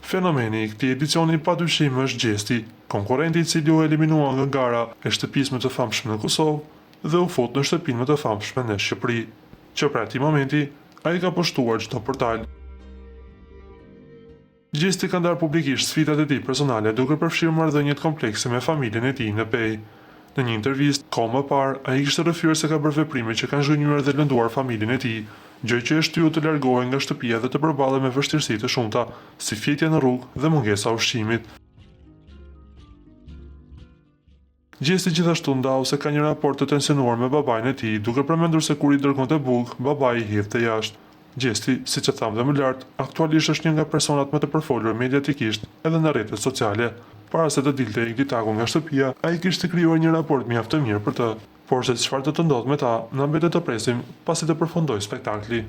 Fenomeni i këtij edicioni padyshim është Gjesti, konkurrenti i cili u eliminua nga gara e shtëpisë më të famshme në Kosovë dhe u fut në shtëpinë më të famshme në Shqipëri. Që prej atij momenti, ai ka pushtuar çdo portal. Gjesti ka ndarë publikisht sfidat e tij personale duke përfshirë marrëdhëniet komplekse me familjen e tij në Pejë. Në një intervistë, kohë më parë, ai kishte rrëfyer se ka bërë veprime që kanë zhgënjyer dhe lënduar familjen e tij, gjë që e shtyu të largohej nga shtëpia dhe të përballej me vështirësi të shumta, si fjetja në rrugë dhe mungesa e ushqimit. Gjesti gjithashtu ndau se ka një raport të tensionuar me babain e tij, duke përmendur se kur i dërgonte bukë, babai i hidhte jashtë. Gjesti, siç e thamë dhe më lart, aktualisht është një nga personat më të përfolur mediatikisht edhe në rrjetet sociale. Para se të dilte Igli Taku nga shtëpia, ai kishte krijuar një raport mjaft të mirë për të. Por se çfarë do të ndodhë me ta, na mbetet të presim pasi të përfundojë spektakli.